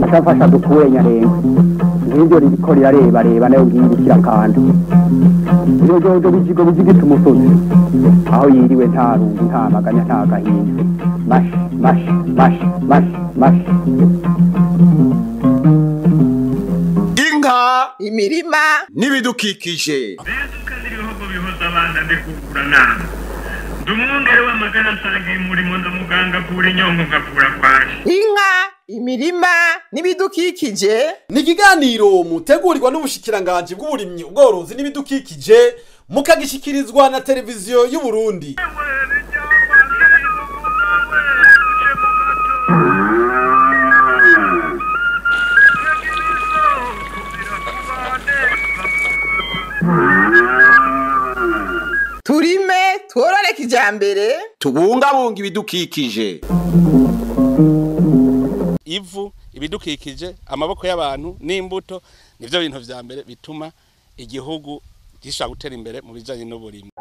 Ashafasha dukure nyarengo ngiryo ririko rirareba reba nayo ngirikira kandi ibijojo bijigo bijigita umusozi aho yiriwe nta rungu nta maganya nta gahinda mash mash mash mash mash. Inka, imirima n'ibidukikije. Ndumwungere w'amagara nsangiye umurimo ndamuganga avura inyongo nkavura kwaje. Inka, imirima n'ibidukikije ni ikiganiro mutegurirwa n'ubushikiranganji bw'uburimyi, ubworozi n'ibidukikije, mukagishikirizwa na televiziyo y'u Burundi. Turime tworore kijambere, tubungabunga ibidukikije. Ivu, ibidukikije, amaboko y'abantu n'imbuto nivyo bintu vya mbere bituma igihugu gishobora gutera imbere mu bijanye n'uburimyi.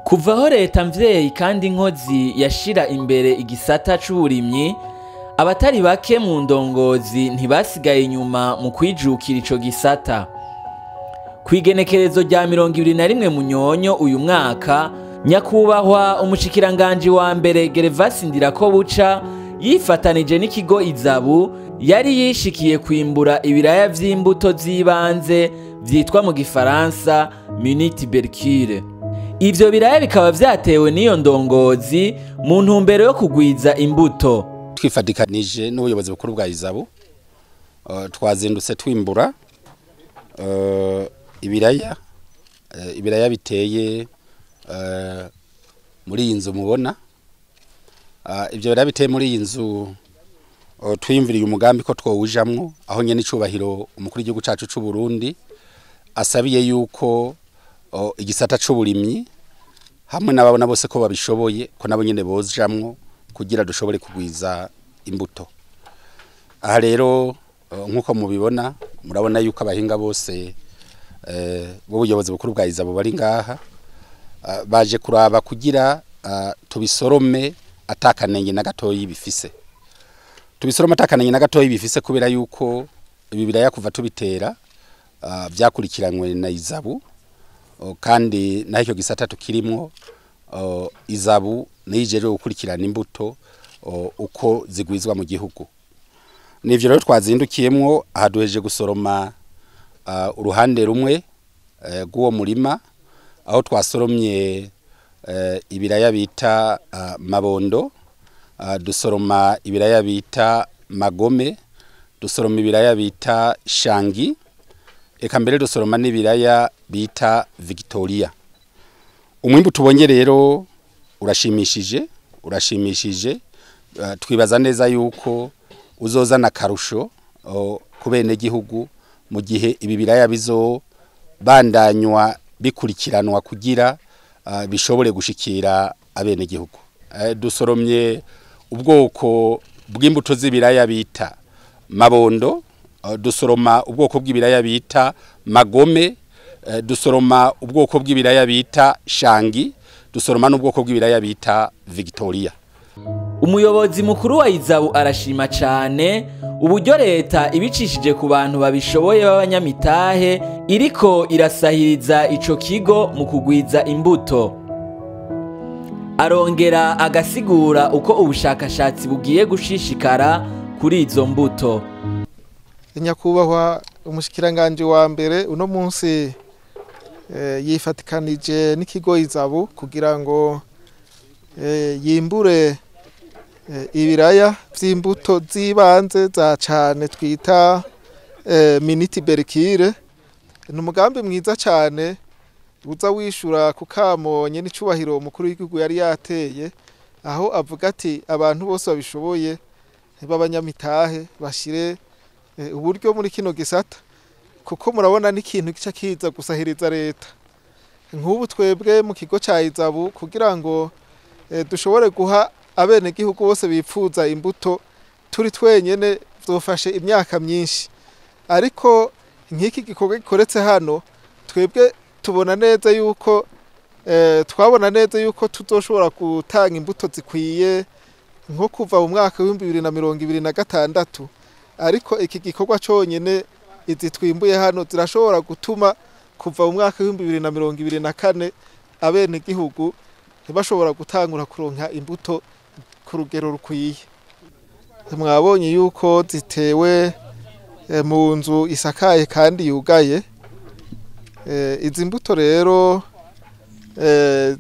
Kuva aho leta mvyeyi kandi inkozi yashira imbere igisata c'uburimyi, abatari bake mu ndongozi ntibasigaye inyuma mu kwijukira ico gisata. Kw'igenekerezo rya 21 Munyonyo uyu mwaka, nyakubahwa umushikiranganji wa mbere Gervas Ndirakobuca yifatanije n'ikigo Izabu yari yishikiye kwimbura ibiraya vy'imbuto z'ibanze vyitwa mu gifaransa mini-tubercule. Ivyo biraya bikaba vyatewe n'iyo ndongozi mu ntumbero yo kugwiza imbuto. Twifadikanije n'ubuyobozi bukuru bwa Izabu, twazindutse twimbura ibiraya biteye muri iyi nzu mubona. Ibyo biraya biteye muri iyi nzu, twiyumviriye umugambi ko twowujamwo, aho nyene icubahiro umukuru w'igihugu cacu c'u Burundi asabiye yuko igisata c'uburimyi hamwe n'ababona bose ko babishoboye ko nabo nyene bozijamwo kugira dushobore kugwiza imbuto. Aha rero nkuko mubibona, murabona yuko abahinga bose b'ubuyobozi bukuru bwa Izabu bari ngaha, baje kuraba kugira tubisorome atakanenge na gatoyi bifise. Tubisorome atakanenge na gatoyi bifise kubera yuko ibi biraya kuva tubitera vyakurikiranywe na Izabu, kandi naho icyo gisata tukirimwo, Izabu niyijeje gukurikirana imbuto uko zigwizwa mu gihugu. Nivyo rero twazindukiyemwo, aha duhejeje gusoroma uruhande rumwe rw'uwo murima, aho twasoromye ibiraya bita mabondo, dusoroma ibiraya bita magome, dusoroma ibiraya bita shangi, eka mbere dusoroma n'ibiraya bita Victoria. Umwimbu tubonye rero urashimishije, urashimishije. Twibaza neza yuko uzozana karusho ku benegihugu mu gihe ibi biraya bizobandanywa bikurikiranwa kugira bishobore gushikira abenegihugu. Dusoromye ubwoko bw'imbuto z'ibiraya bita mabondo, dusoroma ubwoko bw'ibiraya bita magome, dusoroma ubwoko bw'ibiraya bita shangi, dusoroma n'ubwoko bw'ibiraya bita Victoria. Umuyobozi mukuru wa Izabu arashima cane uburyo leta ibicishije ku bantu babishoboye b'abanyamitahe iriko irasahiriza ico kigo mu kugwiza imbuto. Arongera agasigura uko ubushakashatsi bugiye gushishikara kuri izo mbuto. Nyakubahwa umushikiranganji wa mbere uno munsi yifatikanije n'ikigo Izabu kugira ngo yimbure ibiraya vy'imbuto z'ibanze za cane twita mini-tubercule. Ni umugambi mwiza cane uza wishura ku kamo nyene icubahiro umukuru w'igihugu yari yateye, aho avuga ati abantu bose babishoboye b'abanyamitahe bashire uburyo muri kino gisata, kuko murabona n'ikintu gica kiza gusahiriza leta. Nk'ubu twebwe mu kigo ca Izabu kugira ngo dushobore guha abenegihugu bose bipfuza imbuto turi twenyene vyofashe imyaka myinshi, ariko nk'iki gikorwa gikoretse hano twebwe tubona neza yuko Twabona neza yuko tuzoshobora gutanga imbuto zikwiye nko kuva mu mwaka w'ibihumbi 2026, ariko iki gikorwa cyonyine izi twimbuye hano zirashobora gutuma kuva mu mwaka w'ibihumbi 2024 abene gihugu ntibashobora gutangura kuronka imbuto ku rugero rukwiye. Mwabonye yuko zitewe mu nzu isakaye kandi yugaye. Izi mbuto rero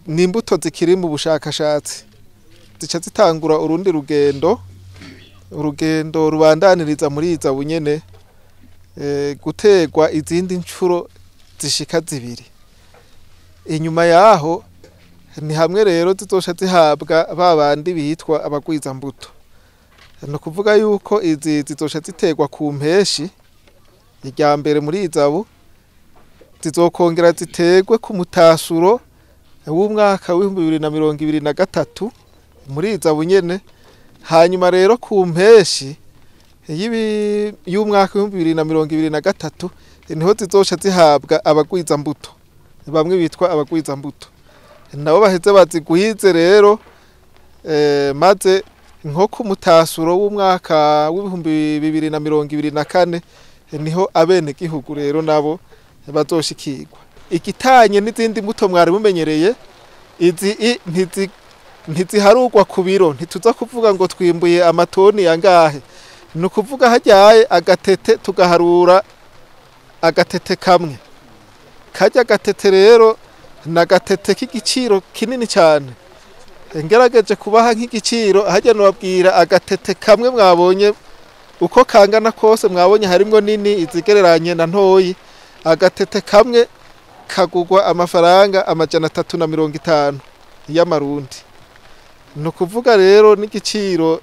ni imbuto zikiri mu bushakashatsi, zica zitangura urundi rugendo, urugendo rubandaniriza muri iza bunyene, gutegwa izindi nshuro zishika zibiri. Inyuma yaho ni hamwe rero zizosha zihabwa babandi bitwa abagwiza mbuto. No kuvuga yuko izi zizosha zitegwa ku mpeshi irya mbere muri izabu, zizokongera zitegwe ku mutasuro w'umwaka w'ibihumbi 2023 muri izabu nyene. Hanyuma rero ku mpeshi y'umwaka w'ibihumbi 2023 niho zizosha zihabwa abagwiza mbuto, bamwe bitwa abagwiza mbuto, nabo baheze bazigwize rero, maze nko ku mutasuro w'umwaka w'ibihumbi 2024 niho abene gihugu rero nabo bazoshikirwa. Igitanye n'izindi mbuto mwari mumenyereye, izi ntiziharugwa ku biro, ntituza kuvuga ngo twimbuye amatoni yangahe. Ni ukuvuga hajyaye agatete tugaharura agatete kamwe. Kajya agatete rero na agatete k'igiciro kinini cyane. Ngerageje kubaha nk'igiciro hajya nababwira agatete kamwe mwabonye uko kangana kose, mwabonye harimwo nini izigereranye na ntoyi. Agatete kamwe kagugwa amafaranga 350 y'amarundi. No kuvuga rero n'igiciro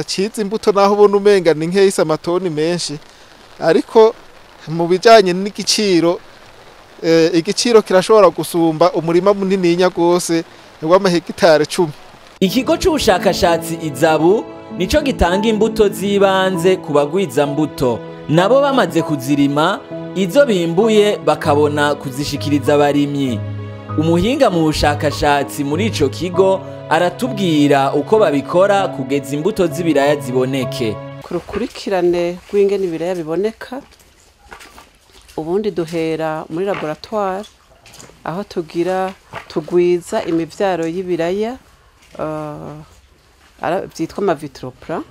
cizi imbuto naho ubona umenga ni nkeyise amatoni menshi, ariko mu bijanye n'igiciro, igiciro kirashobora gusumba umurima munini gose w'amahegitare 10. Ikigo c'ubushakashatsi Izabu nico gitanga imbuto z'ibanze ku bagwiza mbuto, nabo bamaze kuzirima izo bimbuye bakabona kuzishikiriza abarimyi. Umuhinga mu bushakashatsi muri ico kigo aratubwira uko babikora kugeza imbuto z'ibiraya ziboneke. Ku rukurikirane rw'ingene ibiraya biboneka, ubundi duhera muri laboratoire aho tugira tugwiza imivyaro y'ibiraya byitwa amavitropla,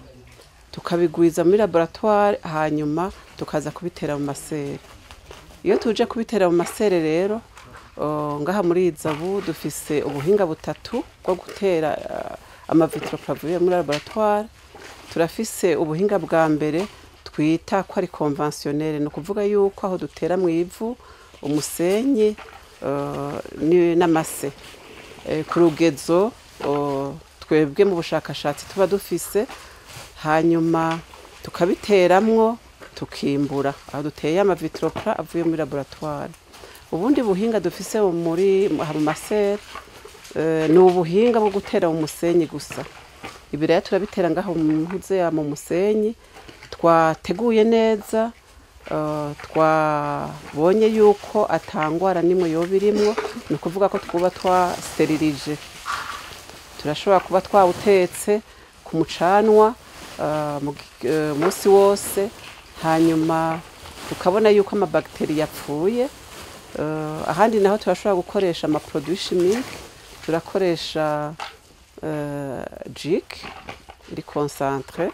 tukabigwiza muri laboratoire hanyuma tukaza kubitera mu masere. Iyo tuje kubitera mu masere rero, ngaha muri Izabu dufise ubuhinga butatu bwo gutera amavitropla avuye muri laboratoire. Turafise ubuhinga bwa mbere twita ko ari conventionnel, no kuvuga yuko aho dutera mu ivu, umusenyi n'amase ku rugezo twebwe mu bushakashatsi tuba dufise, hanyuma tukabiteramwo tukimbura aho duteye amavitropla avuye muri laboratoire. Ubundi buhinga dufise muri mu masere ni ubuhinga bwo gutera mu musenyi gusa. Ibiraya turabitera ngaho mu mpuze ya mu musenyi twateguye neza, twabonye yuko atangwara nimwe yobirimwo, ni kuvuga ko twuba twasterilije. Turashobora kuba twawutetse ku mucanwa munsi wose, hanyuma tukabona yuko amabacteria yapfuye. Ahandi naho turashobora gukoresha ama produits chimiques, turakoresha jik iri concentré,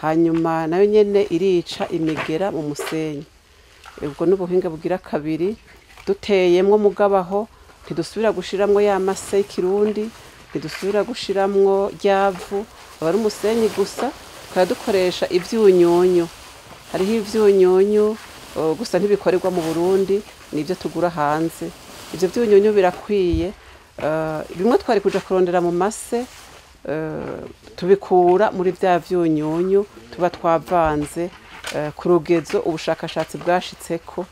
hanyuma nayo nyene irica imigera mu musenyi. Ubwo n'ubuhinga bugira kabiri duteyemwo mugabaho, ntidusubira gushiramwo ya mase y'ikirundi, ntidusubira gushiramwo ryavu, aba ari umusenyi gusa. Tukaba dukoresha ivyunyunyu, hariho ivyunyunyu gusa ntibikorerwa mu Burundi, nivyo tugura hanze. Ivyo vyunyunyu birakwiye, bimwe twari kuja kurondera mu mase, tubikura muri vya vyunyunyu tuba twavanze ku rugezo ubushakashatsi bwashitseko.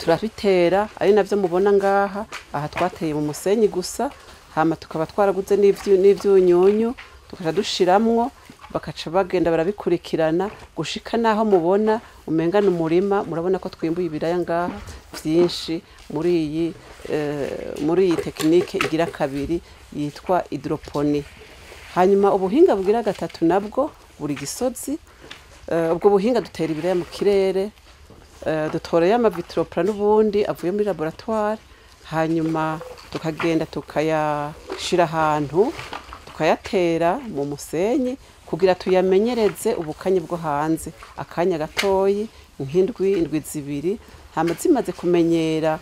Turabitera ari navyo mubona ngaha, aha twateye mu musenyi gusa, hama tukaba twaraguze n'ivyunyunyu tukaja dushiramwo bakaca bagenda barabikurikirana gushika naho mubona umenga n'umurima. Murabona ko twimbuye ibiraya ngaha byinshi muri iyi tekinike igira kabiri yitwa hydroponie. Hanyuma ubuhinga bugira gatatu nabwo buri gisozi. Ubwo buhinga dutera ibiraya mu kirere, dutoreye amavitroplan n'ubundi avuye muri laboratoire, hanyuma tukagenda tukayashira ahantu tukayatera mu musenyi kugira tuyamenyereze ubukanye bwo hanze akanya gatoyi nk'indwi indwi zibiri. Hama zimaze kumenyera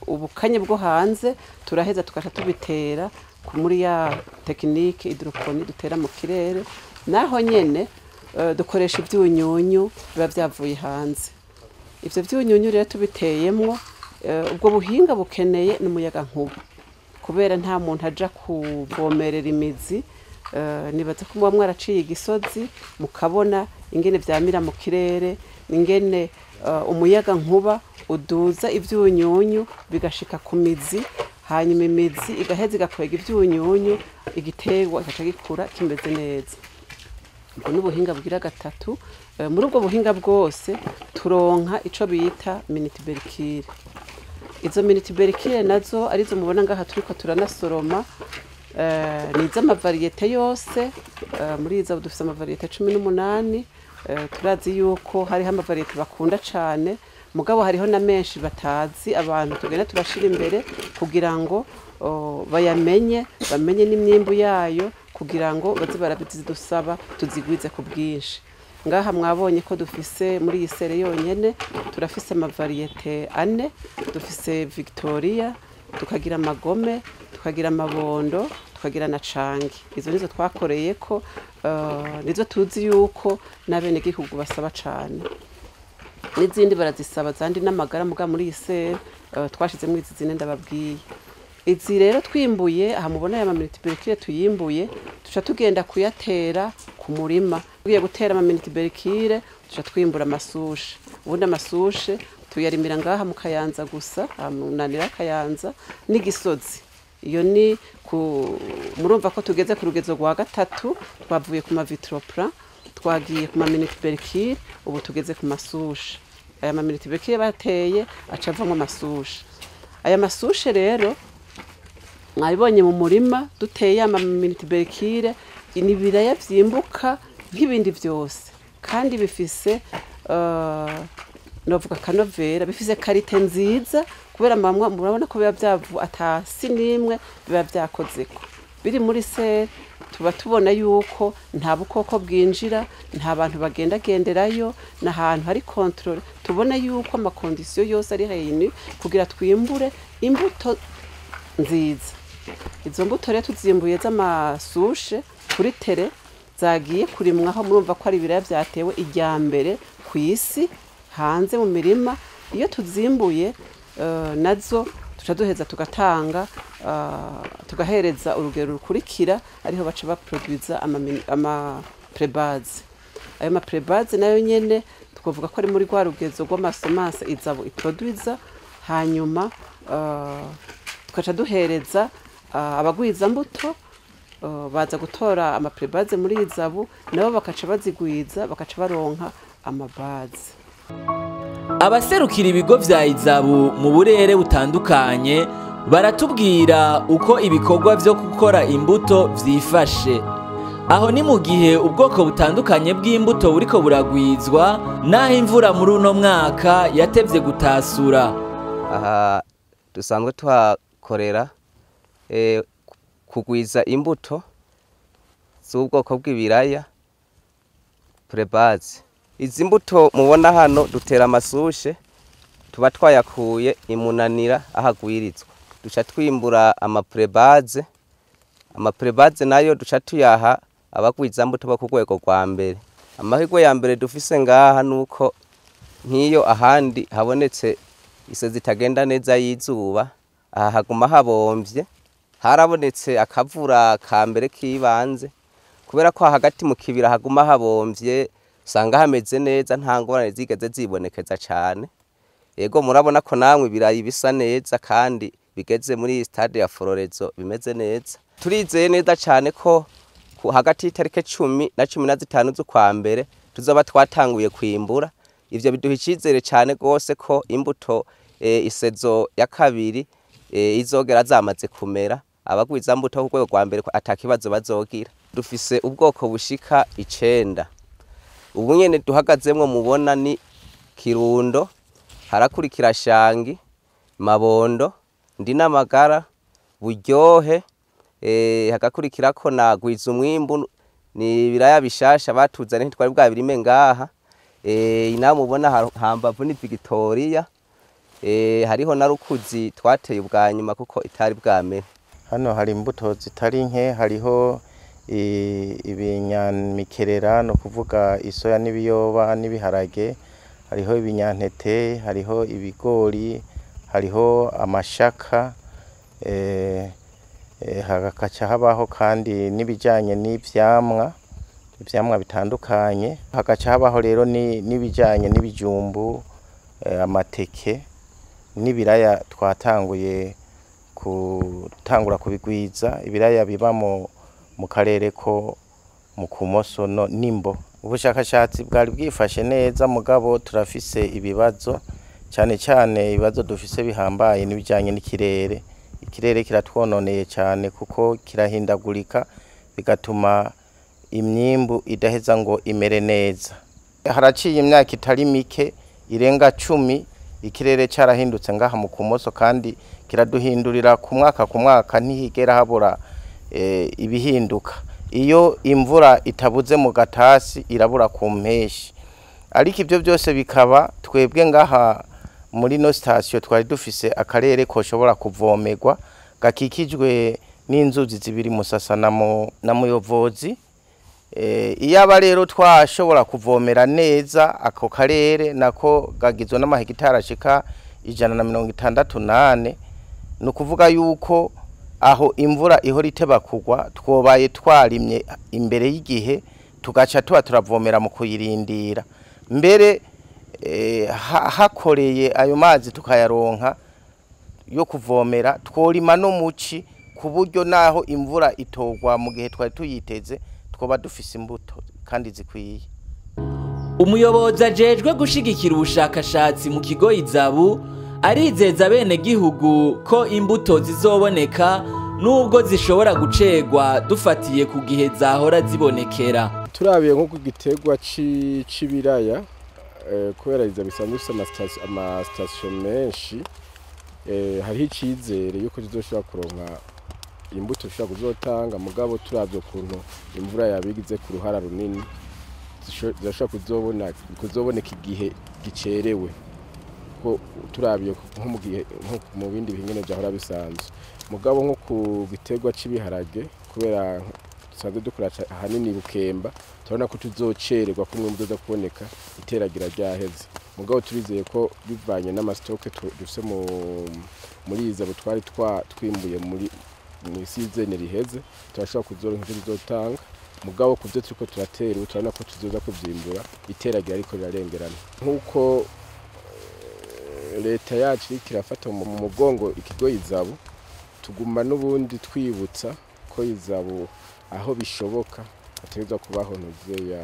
ubukanye bwo hanze turaheza tukaca tubitera muri ya tekinike hydroponie dutera mu kirere. Naho nyene dukoresha ivyunyunyu biba vyavuye hanze. Ivyo vyunyunyu rero tubiteyemwo, ubwo buhinga bukeneye n'umuyaga nkuba kubera nta muntu aja kuvomerera imizi. Nibaza ko muba mwaraciye igisozi mukabona ingene vyamira mu kirere, ingene umuyaga nkuba uduza ivyunyunyu bigashika ku mizi, hanyuma imizi igaheza igakwega ivyunyunyu, igiterwa kigaca gikura kimeze neza. Ubwo n'ubuhinga bugira gatatu. Muri ubwo buhinga bwose turonka ico bita minitubericule. Izo minitubericule nazo arizo mubona ngaha turiko turanasoroma, ni iz'amavariyete yose. Muri izo dufise amavariyete 18. Turazi yuko hariho amavariyete bakunda cane, mugabo hariho na menshi batazi, abantu tugenda turashira imbere kugira ngo bayamenye, bamenye n'imyimbu yayo kugira ngo baze barabizidusaba tuzigwize ku bwinshi. Ngaha mwabonye ko dufise muri iyi sere yonyene turafise amavariyete 4. Dufise Victoria, tukagira amagome, tukagira amabondo, tukagira na cangi. Izo nizo twakoreye ko nizo tuzi yuko n'abene gihugu basaba cane, n'izindi barazisaba zandi n'amagara. Muga muri iyi sere twashizemo izi zine ndababwiye. Izi rero twimbuye aha mubona aya mamilitiberikire tuyimbuye tuca tugenda kuyatera ku murima. Tugiye gutera amamilitiberikire tuca twimbura amasushe. Ubundi amasushe tuyarimira ngaha mu Kayanza gusa, amunanira Kayanza n'igisozi. Iyo ni murumva ko tugeze ku rugezo rwa gatatu, twavuye ku mavitroplan twagiye ku mamilitiberikire, ubu tugeze ku masushe. Aya mamilitiberikire bateye aca avamwo amasushe. Aya masushe rero mwabibonye mu murima duteye amamilitiberikire, ni ibiraya vyimbuka nk'ibindi vyose kandi bifise novuga kanovera, bifise karite nziza kubera murabona ko biba vyavu atasi nimwe biba vyakozeko. Biri muri sere tuba tubona yuko nta bukoko bwinjira, nta bantu bagenda genderayo, n'ahantu hari control. Tubona yuko amakondisiyo yose ari réuni kugira twimbure imbuto nziza. Izo mbuto rero tuzimbuye z'amasushe kuri tere zagiye kurimwaho, murumva ko ari ibiraya vyatewe ijya mbere ku isi hanze mu mirima. Iyo tuzimbuye nazo tuca duheza tugatanga, tugahereza urugero rukurikira ariho baca baproduiza ama prebaze. Ayo ma prebaze nayo nyene twovuga ko ari muri rwa rugezo rw'amasomanse izabo iproduiza, hanyuma tukaca duhereza abagwiza mbuto baza gutora ama prebaze muri izabu, nabo bakaca bazigwiza bakaca baronka amabaze. Abaserukira ibigo vya izabu mu burere butandukanye baratubwira uko ibikorwa vyo gukora imbuto vyifashe. Aho ni mu gihe ubwoko butandukanye bw'imbuto buriko buragwizwa, naho imvura muri uno mwaka yatevye gutasura. Aha dusanzwe tuhakorera kugwiza imbuto z'ubwoko bw'ibiraya prebaze. Izi mbuto mubona hano dutera amasushe tuba twayakuye imunanira ahagwirizwa, duca twimbura amaprebaze. Amaprebaze nayo duca tuyaha abagwiza mbuto bo ku rwego rwa mbere. Amahirwe ya mbere dufise ngaha nuko nk'iyo ahandi habonetse ise zitagenda neza y'izuba, aha haguma habomvye. Harabonetse akavura ka mbere kibanze kubera ko hagati mu kibira haguma habomvye, usanga hameze neza nta ngorane zigeze zibonekeza cyane. Yego murabona ko namwe ibirayi bisa neza kandi bigeze muri stade ya Fororezo bimeze neza. Turizeye neza cyane ko Hagati y'itarike 10 na 15 z'ukwa mbere tuzoba twatanguye kwimbura. Ivyo biduha icizere cyane gose ko imbuto isezo ya kabiri izogera zamaze kumera, abagwiza mbuto ku rwego rwa mbere atakibazo bazogira. Dufise ubwoko bushika 9. Ubu nyene duhagazemwo mubona ni Kirundo, harakurikira Shangi, Mabondo, Ndinamagara, Buryohe, hagakurikirako na Gwiza umwimbu, ni ibiraya bishasha batuzanye ntitwari bwabirime ngaha. Inaha mubona hambavu ni Victoria, hariho na Rukuzi twateye ubwa nyuma kuko itari bwamere. Hano hari imbuto zitari nke, hariho ibinyamikerera no kuvuga isoya n'ibiyoba n'ibiharage, hariho ibinyantete, hariho ibigori, hariho amashaka, hagaca habaho kandi n'ibijanye n'ivyamwa, ivyamwa bitandukanye, hagaca habaho rero n'ibijanye n'ibijumbu, amateke n'ibiraya twatanguye gutangura kubigwiza, ibiraya biba mu karere ko mu Kumoso no nimbo. Ubushakashatsi bwari bwifashe neza, mugabo turafise ibibazo cyane cyane ibibazo dufise bihambaye n'ibijanye n'ikirere. Ikirere kiratwononeye cyane kuko kirahindagurika bigatuma imyimbu idaheza ngo imere neza. Haraciye imyaka itari mike irenga 10 ikirere carahindutse ngaha mu Kumoso, kandi kiraduhindurira ku mwaka ku mwaka, ntihigera habura ibihinduka. Iyo imvura itabuze mu gatasi irabura ku mpeshi. Ariko ibyo byose bikaba twebwe ngaha muri no station twari dufise akarere koshobora kuvomerwa gakikijwe n'inzuzi zibiri, Musasa na Muyovozi. Iyaba rero twashobora kuvomera neza ako karere nako gagizwe n'amahegitari ashika 168, ni ukuvuga yuko aho imvura ihora iteba kugwa twobaye twarimye imbere y'igihe, tugaca tuba turavomera mu kuyirindira. Mbere hakoreye ayo mazi tukayaronka yo kuvomera, tworima no muci ku buryo naho imvura itogwa mu gihe twari tuyiteze twoba dufise imbuto kandi zikwiye. Umuyobozi ajejwe gushigikira ubushakashatsi mu kigo Izabu arizeza bene gihugu ko imbuto zizoboneka nubwo zishobora gucegwa dufatiye ku gihe zahora zibonekera. Turabiye nko ku gitegwa c'ibiraya, kubera iza bisanzwe bifise ama station menshi, hariho icizere yuko tuzoshobora kuronka imbuto dushobora kuzotanga, mugabo turavye ukuntu imvura yabigize ku ruhara runini zirashobora kuzoboneka igihe gicerewe, ko turabiye nko mu gihe nko mu bindi bihingene byahora bisanzwe. Mugabo nko ku gitegwa c'ibiharage, kubera dusanzwe dukora ahanini Bukemba, turabona ko tuzocererwa ko umwimbu uzoza kuboneka iteragira ryaheze. Mugabo turizeye ko bivanye n'amastoke dufise muri Izabu twari twimbuye muri season riheze, turashobora kuzoronka ivyo tuzotanga. Mugabo kuvyo turiko turatera ubu turabona ko tuzoza kuvyimbura iteragira ariko rirarengerana. Nkuko leta yacu iriko irafata mu mugongo ikigo Izabu, tuguma n'ubundi twibutsa ko Izabu aho bishoboka hategerezwa kubaho ntuze ya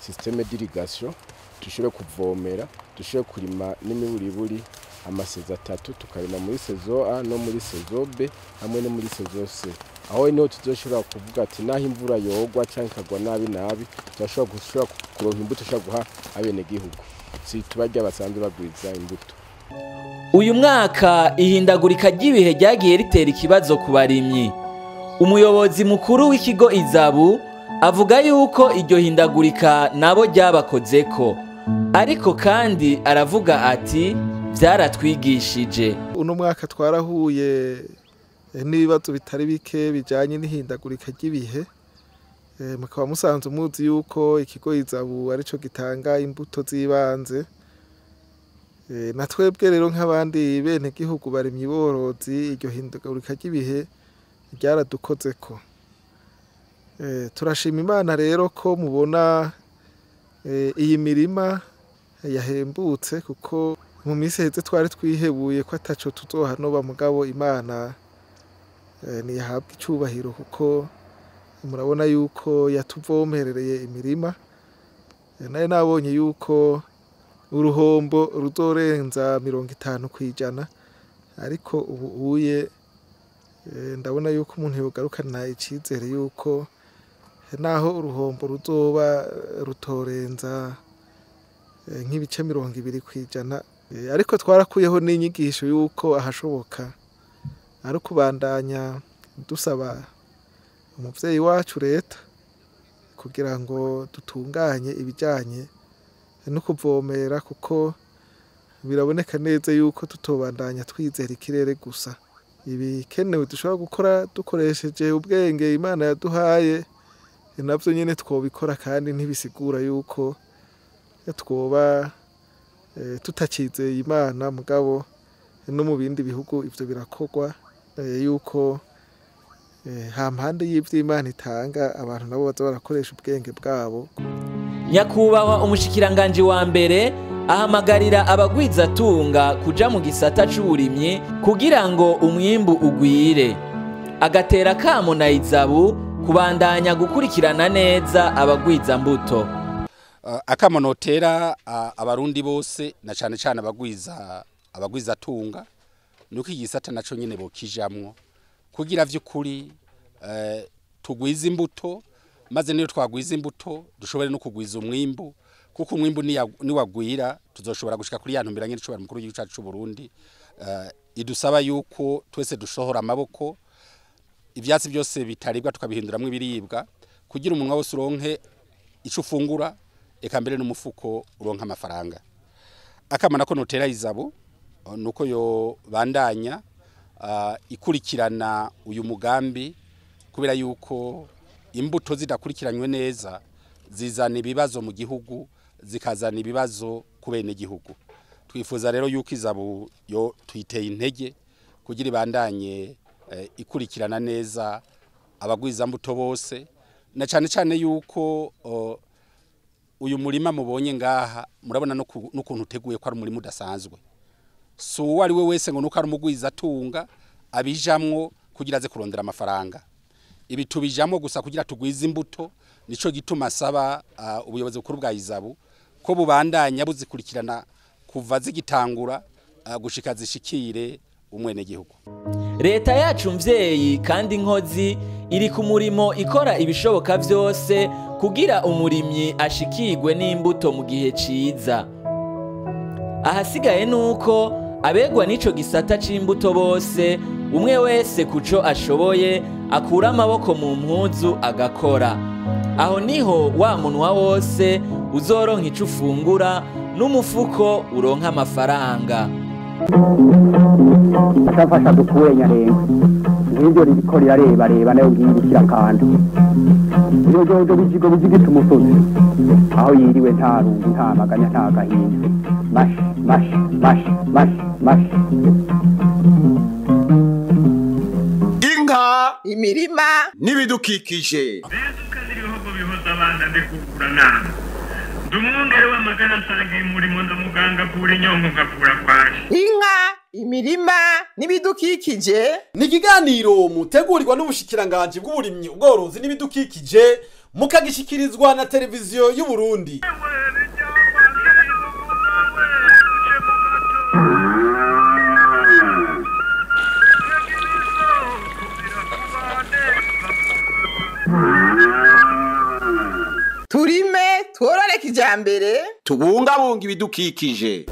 système d'irrigation, dushobore kuvomera, dushobore kurima n'imiburiburi amasezo 3, tukarima muri saison A no muri saison B hamwe no muri saison C. Aho niho tuzoshobora kuvuga ati naho imvura yogwa canke ikagwa nabi nabi, turashobora gushobora kuronka imbuto dushobora guha abenegihugu, si tubarya basanzwe bagwiza imbuto. Uyu mwaka ihindagurika ry'ibihe ryagiye ritera ikibazo ku barimyi. Umuyobozi mukuru w'ikigo Izabu avuga yuko iryo hindagurika nabo ryabakozeko, ariko kandi aravuga ati byaratwigishije. Uno mwaka twarahuye n'ibibazo bitari bike bijanye n'ihindagurika ry'ibihe. Mukaba musanzwe muzi yuko ikigo Izabu arico gitanga imbuto z'ibanze. Na twebwe rero nk'abandi bene gihugu barimyi borozi, iryo hindagurika ry'ibihe ryaradukozeko. Turashima Imana rero ko mubona iyi mirima yahembutse, kuko mu minsi iheze twari twihebuye ko ataco tuzohanoba, mugabo Imana ntiyahabwa icubahiro kuko Murabona yuko yatuvomperereye imirima. Nayo nabonye yuko uruhombo ruzorenza 50%, ariko ubu uye ndabona yuko umuntu yogarukana icizere yuko naho uruhombo ruzoba rutorenza nk'ibice 20%, ariko twarakuyeho n'inyigisho yuko ahashoboka ari kubandanya dusaba umuvyeyi wacu leta kugira ngo dutunganye ibijanye no kuvomera, kuko biraboneka neza yuko tutobandanya twizera ikirere gusa. Ibikenewe dushobora gukora dukoresheje ubwenge Imana yaduhaye navyo nyene twobikora, kandi ntibisigura yuko twoba tutakizeye Imana. Mugabo no mu bindi bihugu ivyo birakogwa yuko hampande y'ivy'Imana itanga abantu nabo baza barakoresha ubwenge bwabo. Nyakubahwa umushikiranganje wa mbere ahamagarira abagwizatunga kuja mu gisata c'uburimyi kugira ngo umwimbu ugwire, agatera kamo na izabu kubandanya gukurikirana neza abagwiza mbuto. Akamo notera abarundi bose na cane cane abagwiza tunga nuko igisata naco nyene bokijamwo kugira vy'ukuri tugwiza imbuto, maze niyo twagwiza imbuto dushobore no kugwiza umwimbu, kuko umwimbu ni wagwira tuzoshobora gushika kuri ya ntumbero nyene cyo mukuru w'igihugu cacu c'u Burundi idusaba yuko twese dushohora amaboko, ivyatsi byose bitaribwa tukabihinduramwo ibiribwa kugira umunwa wose uronke ico ufungura, eka mbere n'umufuko uronka amafaranga. Akamana ko notera izabu nuko yo bandanya ikurikirana uyu mugambi, kubera yuko imbuto zidakurikiranywe neza zizana ibibazo mu gihugu, zikazana ibibazo ku bene gihugu. Twifuza rero yuko izabu yo tuyiteye intege kugira ibandanye ikurikirana neza abagwiza mbuto bose, na cyane cyane yuko uyu murima mubonye ngaha murabona n'ukuntu uteguye ko ari umurima udasanzwe. Si uwo ari we wese ngo nuko ari umugwiza atunga abijamwo kugira aze kurondera amafaranga. Ibi tubijamwo gusa kugira tugwize imbuto. Nico gituma asaba ubuyobozi bukuru bwa izabu ko bubandanya buzikurikirana kuva zigitangura gushika zishikire umwene gihugu. Leta yacu mvyeyi kandi nkozi iri ku murimo ikora ibishoboka vyose kugira umurimyi ashikirwe n'imbuto mu gihe ciza. Ahasigaye nuko abegwa n'ico gisata c'imbuto bose, umwe wese kuco ashoboye akura amaboko mu mpuzu agakora. Aho niho wa munwa wose uzoronka ico ufungura n'umufuko uronka amafaranga. Afasha dukure nyarenga ngibyo ririko rirareba reba nayo ngiye kirakanda iyo jojo bijigo bijigita umusozi aho yiriwe nta rungu nta maganya nta gahinda. Mash mash mash mash mash. Inka, imirima n'ibidukikije. Ndumwungere w'amagana nsanga umurimo ndamuganga kuri nyongo ngakura kwaje. Inka, imirima n'ibidukikije ni ikiganiro mutegurirwa n'ubushikiranganje bw'uburimyi ubworozi n'ibidukikije, mukagishikirizwa na televiziyo y'u Burundi. Turime tworore kijambere, tubungabunga ibidukikije.